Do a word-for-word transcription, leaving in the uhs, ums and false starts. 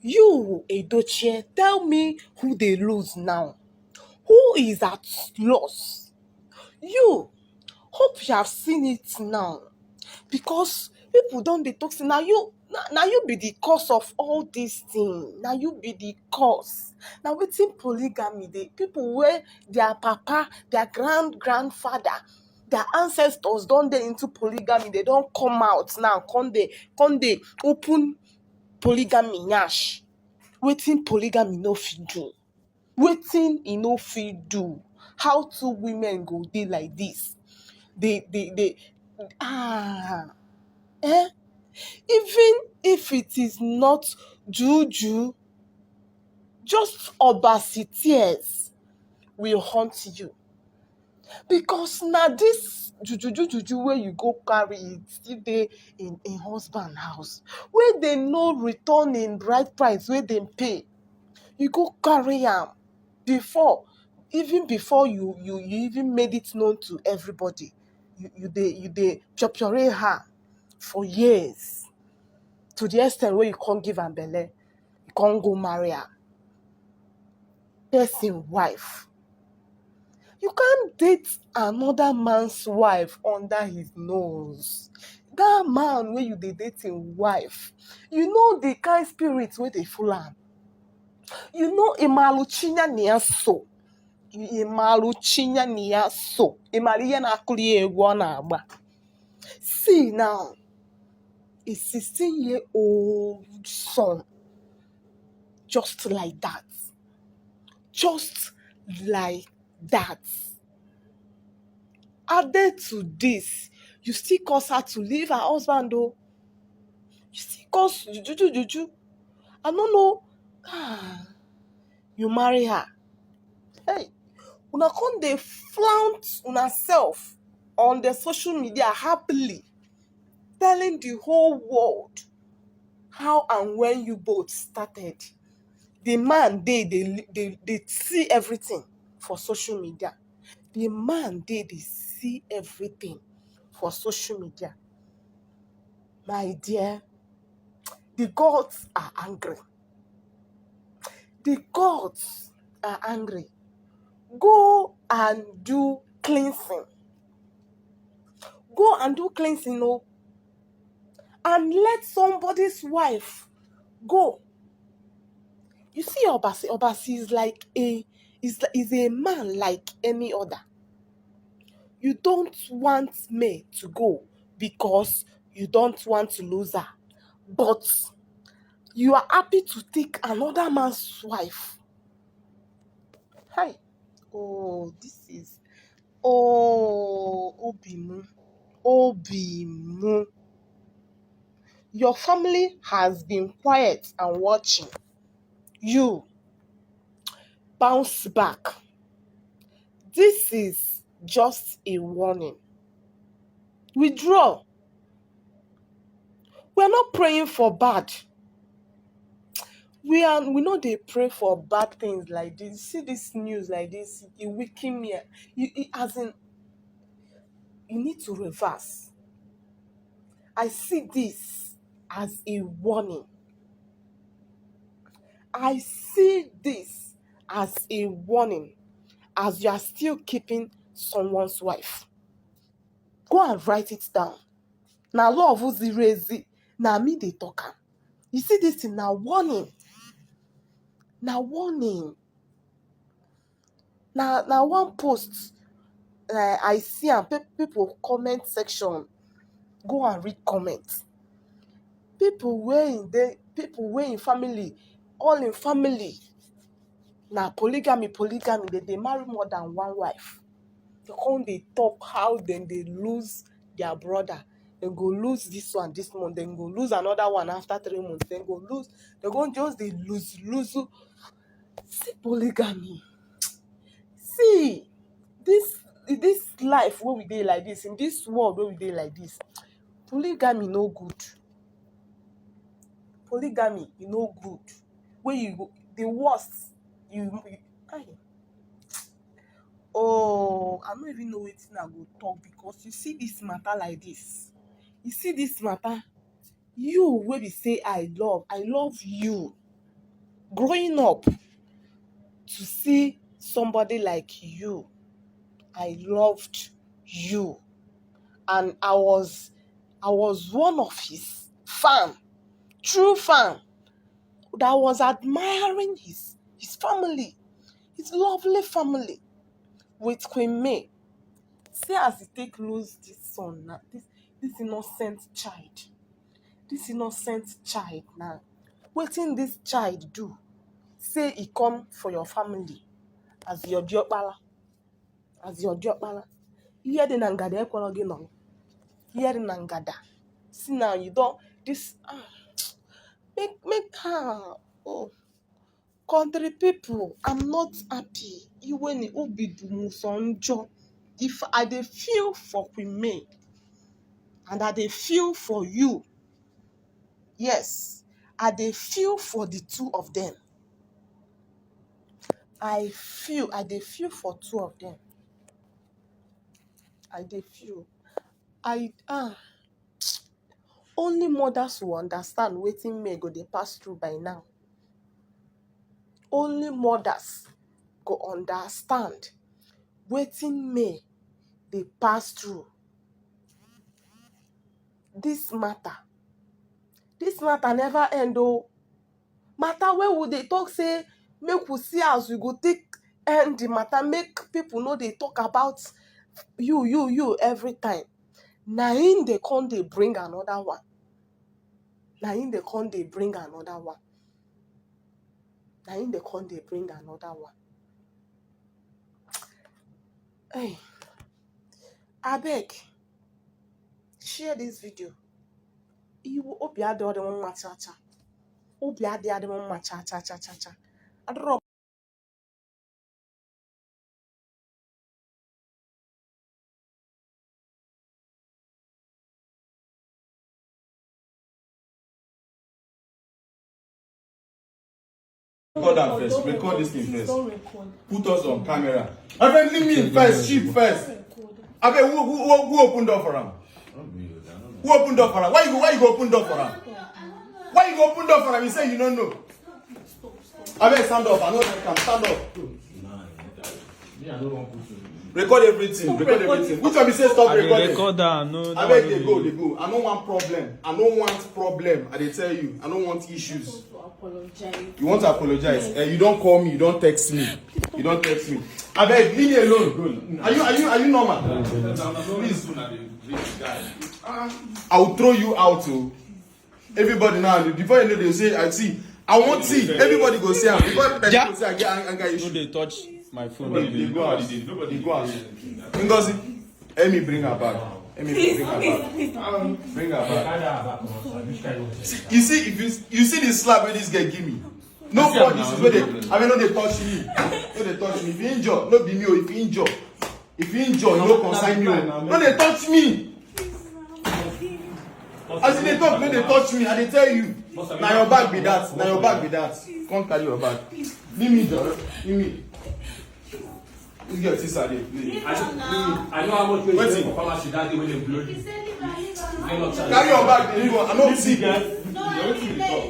You, Edochie, tell me who dey lose now. Who is at loss? You, hope you have seen it now, because people don dey talk say na you, na, na you be the cause of all this thing. Na you be the cause. Na wetin polygamy dey, people wey their papa, their grand grandfather, their ancestors don dey into polygamy, they don come out now, come dey, come dey open polygamy nyash. Wetin polygamy no fit do? Wetin e no fit do? How two women go dey like this? They, they, they, ah, eh? Even if it is not juju, just Obasi tears will haunt you. Because na this juju, juju, juju wey you go carry, e still dey in, in husband house, wey dey no return in bride price wey dem pay. You go carry am before, even before you, you, you even made it known to everybody. You, you dey, you dey piopioray her for years, to the extent wey you come give am belle, you come go marry am. Person wife. You can't date another man's wife under his nose. That man wey you dey date him wife, you know the kind spirit wey dey full am. You know, ị maara chi ya na ya so. Ị maara chi ya na ya so. Ị maara ihe na-akụrụ ya egwu ọ na-agba. See now, a sixteen year old son, just like that, just like that. Added to this, you still cause her to leave her husband o. You still cause juju juju. I no know. Ah, you marry her. Hey, una come dey flaunt una self on the social media happily, telling the whole world how and when you both started. The man dey dey dey dey see everything for social media. The man dey dey see everything for social media. My dear, the gods are angry. The gods are angry. Go and do cleansing. Go and do cleansing o. And let somebody's wife go. You see, Obasi, Obasi is like a, is, is a man like any other. You don't want me to go because you don't want to lose her. But you are happy to take another man's wife. Hi. Oh, this is, oh, obi mu. Obi mu. Your family has been quiet and watching. You bounce back. This is just a warning. Withdraw. We're not praying for bad. We are, we no dey pray for bad things like this. See this news like this, e weaken me. You, you, as in, you need to reverse. I see this as a warning. I see this as a warning as you are still keeping someone's wife. Go and write it down. Na love ziri ezi, na me dey talk am. You see this thing, na warning. Na warning. Na, na one post, eh, I see am, pe-, people comment section, go and read comment. People wey im dey, people wey im family, all im family, na polygamy, polygamy, dem dey marry more than one wife. Dem come dey talk how dem dey lose their brother. Dem go lose this one this month, dem go lose another one after three months, dem go lose, dem go just dey lose, lose. See polygamy. See, this, this life wey we dey like this, in this world wey we dey like this, polygamy no good. Polygamy, e no good. Wey you go, the worst, you, you, ai. Oh, I no even know wetin I go talk, because you see this matter like this. You see this matter, you wey be say I love, I love you. Growing up to see somebody like you, I loved you, and I was I was one of his fan, true fan, that was admiring his his family, his lovely family with Queen May. See as he take lose this son now, this this innocent child, this innocent child now. Wetin this child do? Say he come for your family as your diokpala, as your diokpala. Ihe dị na ngada ekwere gị nọ. Ihe dị na ngada. See now you don this ah, make make ah oh country people, I'm not happy. Iwe ni obi dị m sọ njọ. If I dey feel for Queen May and I dey feel for you, yes, I dey feel for the two of them. I feel I dey feel for two of them. I dey feel I ah only mothers will understand wetin May go dey pass through by now. Only mothers go understand wetin May dey pass through. This matter, this matter never end o. Matter wey we dey talk say make we see as we go take end the matter, make people no dey talk about you you you every time. Na him dey come dey bring another one. Na him dey come dey bring another one. Na him dey come dey bring another one. Hey, abeg, share this video. Iwu obi adịghị m mma cha cha. Obi adịghị m mma cha cha cha cha cha. Adịrọ Record am first. Record this thing first. Put us on camera. Abeg, leave me first, cheap first. Abeg, who, who, who, who open door for am? Who open door for am? Why you go, why you go open door for am? Why you go open door for am? You say you no know. Abeg, stand up. I no like am. Stand up. Record everything. Record everything. Which one be say stop I dey recording? Record am. No, no, Abeg, no, dey no. Go, dey go. I no want problem. I no want problem. I dey tell you, I no want issues. You want to apologize? Eh, you don't call me. You don't text me. You don't text me. Abeg, leave me alone. Are you are you are you normal? Please. I will throw you out o. Everybody now, before you know, they say, I see. I want see. Everybody go see am. Before person go say, I get anger issue. No dey touch my phone. They go out. They go out. Ngozi, let me bring her back. Let me bring her back. Bring her back. See, you see, if you you see the slap wey this girl give me, no call this is where they. I mean, no dey touch me. No dey touch me. If you injure, no be me o. If you injure, if you injure, you no concern me o. No dey touch me. As you dey talk, no dey touch me. I dey tell you. Na your bag be that. Na your bag be that. Come carry your bag. Leave me, John. Leave me. This girl, sister, dey play. I know, I know how much you spend for pharmacy that day when they blow you. Carry your bag, dey go. I no see. Wetin you dey talk?